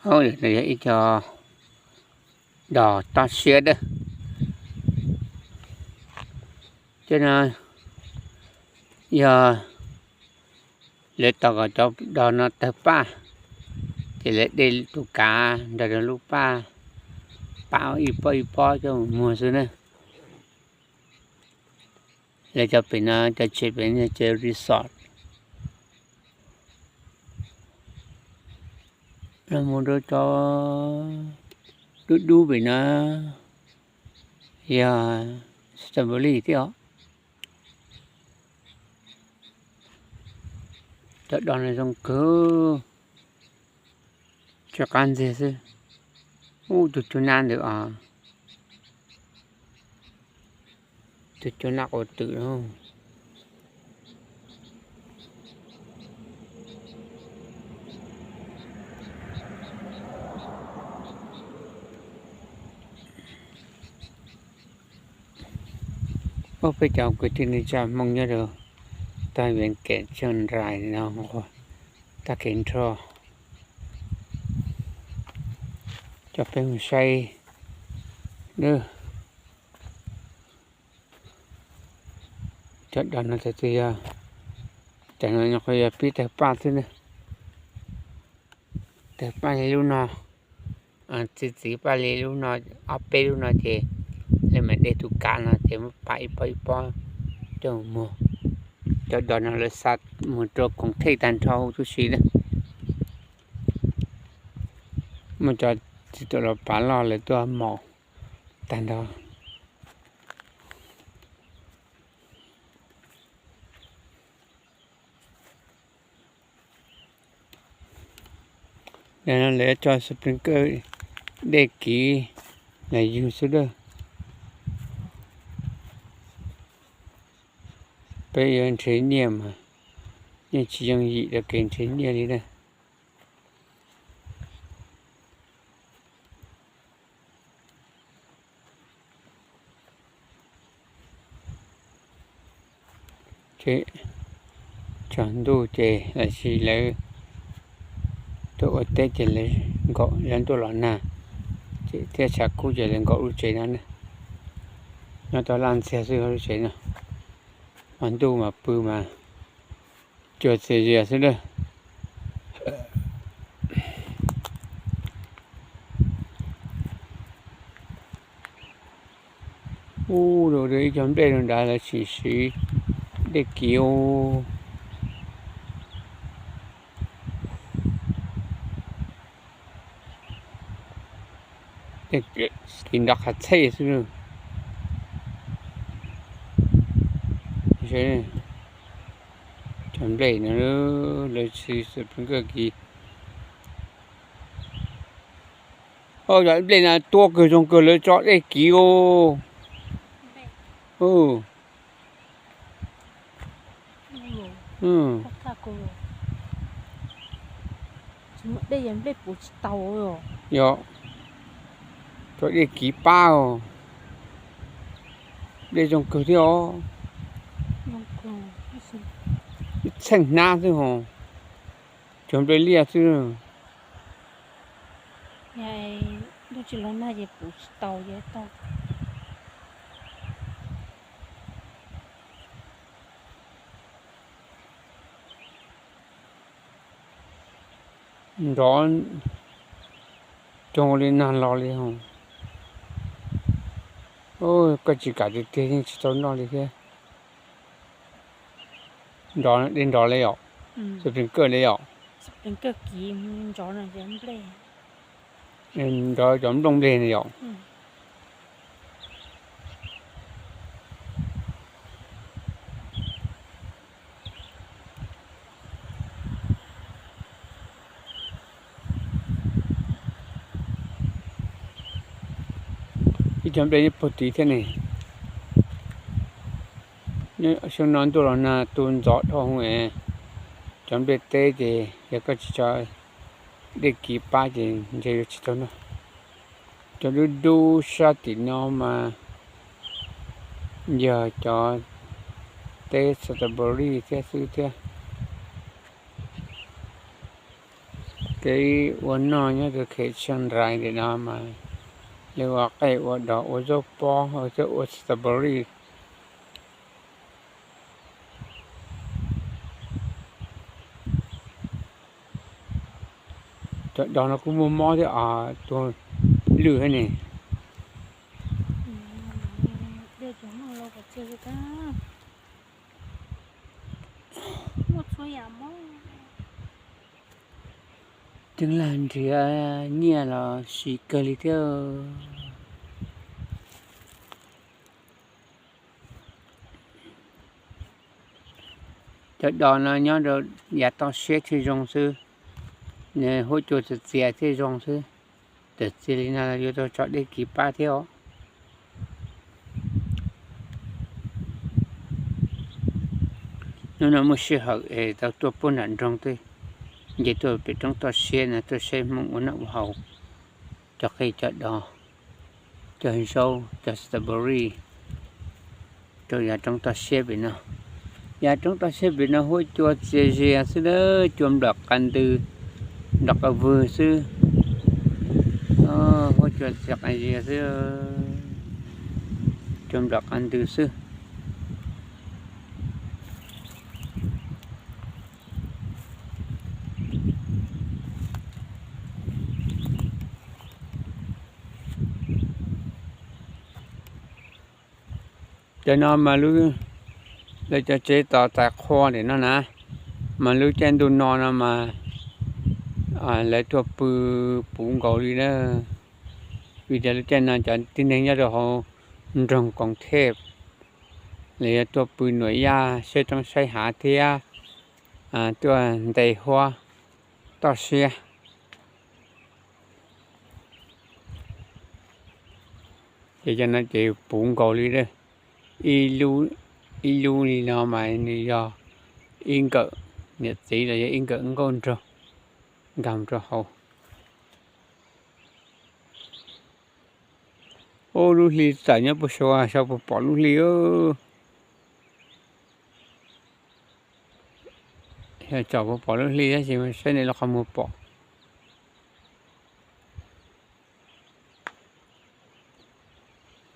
Yog ib co dos toj siab dawb. Cov no yog lawv tos kom cov dos no tawg paj, ces lawv de tus kav nrog rau lub paj pab ib pob ib pob coj mus muag xwb na. Lawv cov pem no cov tsev pem no ces resort. Los mus rau cov dub dub pem no yog strawberry thiab os. Cov dos no zoo kawg, tsw qab ntxiag xwb. Ub, tus cua nab ntawd os. Tus cua nab quav twm. Ub, peb cov kwv tij neej tsa Hmoob nyob rau tag viav kem tsag nrais no, tag kev nrho, coj peb mus saib. Cov dos no txawm yog, cov no nyuam qhuav yog pib tawg paj xwb na. Tawg paj li lub no, txiv txiv paj li lub no, ob peb lub no ces lawv mam de tus kav no ces muab pab ib pob ib pob coj mus muag. Cov dos no lawv xa mus rau koom thej tag nrho huv tib si na. Muaj cov txiv tuam los pav loj lawv tuaj mos tag nrho. Nim no lawv coj sprinkler dej kiv los yug xwb lawm. Peb yuav nrhiav nyiaj mas yeej tsis yooj yim rau kev nrhiav nyiaj li na. Tsaus ntuj ces los sis lawv tuaj ua teb ces lawv nkaum yav ntuj los nag, ces thiab tshav kub ces lawv nkaum lub tsev no ne. Nyob tau laj ntxiag xwb lub tsev no, hmo ntuj mas pw mas cuag txias zias xwb lawm. Ub, ib co nplej rau nrad lawv tseem siv dej kiv. Kiv nrov qhov txhej xwb. Cov nplej no lawv tsis sprinkler kiv. Cov nplej no tua kawg zoo kawg lawv tso dej kiv os. Yog, tso dej kiv pab os. Nplej zoo kawg thiab os. Ib txheej hnab xwb hos. Cov nplej liaj xwb. Nrov coog li nag los li. Koj tsis kam tiag tiag yeej tsis tau noj li thiab. Nrov, dej nrov li yom? Sprinkler li yom? Nrov cov nplooj nplej no yom? Ib cov nplej nyob puag tid thiab ne. Xyoo no ntuj los nag tu ntxov dhau hwv es cov nplej teb ces yog koj tsis tso dej kiv pab ces ntshe yuav tsis tau noj. Cov dub dub sab tim no mas yog cov teb strawberry thiab xwb thiab. Kev ua noj nyob rau Kheem Tsheej Nrais ntawm no mas lawv ua qej ua dos ua zaub pob thiab ua strawberry. Cov dos no kuj muaj mob thiab os, tuag lwj thiab ne. Ceeb lag nrhiav nyiaj los siv kawg li thiab. Cov dos no nyob rau yav toj siab thiaj zoo xwb, huab cua txias txias thiaj zoo xwb. Txawm txias li no yuav tau tso dej kiv pab thiab os. Hnub no muaj sij hawm es tau tuaj puag nram nroog tej, nce tuaj pem roob toj siab no tuaj saib Hmoob ua noj ua haus, cog qej cog dos, cog zaub cog strawberry rau yav roob toj siab pem no. Yav roob toj siab pem no huab cua txias zias xwb, cua nplawm qas ntws, nplawm qas vwg xwb. Huab cua txias qas zias xwb, cua nplawm qas ntws xwb. Cov no mas lawv cov tsev tos tais qhua ntawm no na, mas lub caij ntuj no no mas lawv tuaj pw puv nkaus li na. Vim tias lub caij no cov tib neeg nyob rau hauv nroog Koos Thej, lawv yuav tuaj pw nuam yaj saib roob saib hav thiab tuaj ntes huab toj siab. Ces cov no ces puv nkaus li, ib lub li no mas nws yog ib nkawm, niam txiv los yog ib nkawm nkauj nraug nkag rau hauv. Ub, lub hli tawm nyob puag saud, saud puas pom lub hli? Yog tsom puas pom lub hli tab sis saib nej lub qhov muag pom.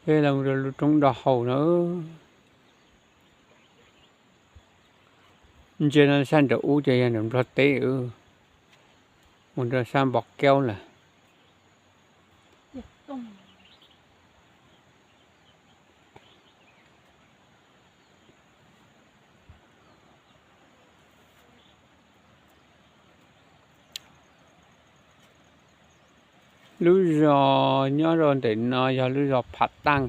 Peb los mus rau lub roob do hau no. Ntsia no sab nram ub ces yog nram Nplog teb, mus rau sab Npom Kaub lawm. Lub zos nyob rau ntawm no yog lub zos Phav Taaj.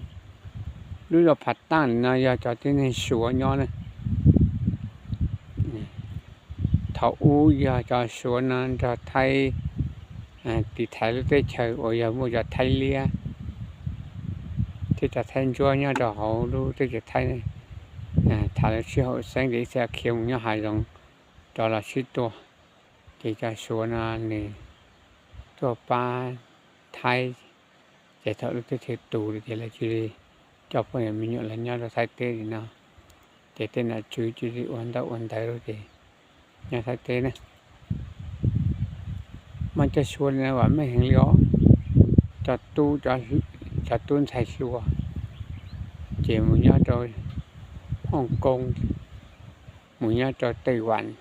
Lub zos Phav Taaj no yog cov tib neeg Suav nyob na. Thaum ub yog cov Suav no nrog Thaib tiv thaiv lub teb chaws uas yog muaj cov Thaib liab thiab cov Thaib ntsuab nyob rau hauv lub teb chaws Thaib. Tham lawv sib haum xeeb ces ib txhia khiav mus nyob hav zoov rov los sib tua, ces cov Suav no nws tuaj pab Thaib, ces thaum lub teb chaws tus ces lawv cia li coj poj niam me nyuam los nyob rau Thaib teb li no. Ces tej nom tswv cia li ua ntaub ua ntawv ces nyob Thaib teb na. Mas cov Suav li no vam meej heev li os. Cov tub, cov tub ntxhais hluas ces mus nyob rau Hong Kong, mus nyob rau Taiwan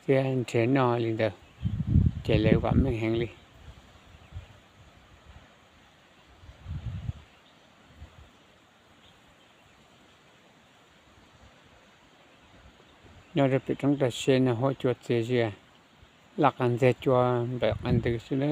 thiab nrhiav noj li ntawd, ces lawv vam meej heev li. Nyob rau pem roob toj siab no huab cua txias zias, laj qas ntxiag cua nplawm qas ntws xwb na.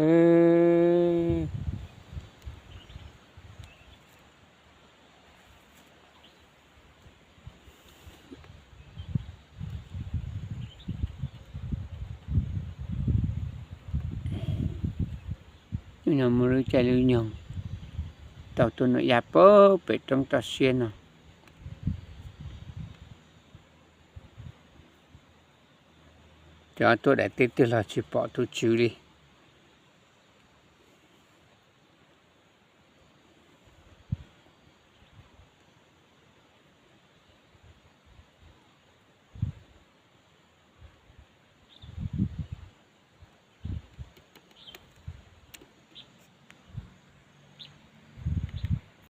Hnub no muaj lub caij lub nyoog tau tuaj nuam yaj pem roob toj siab no. Cov tuaj daim teb twg los tsis pom tus tswv li.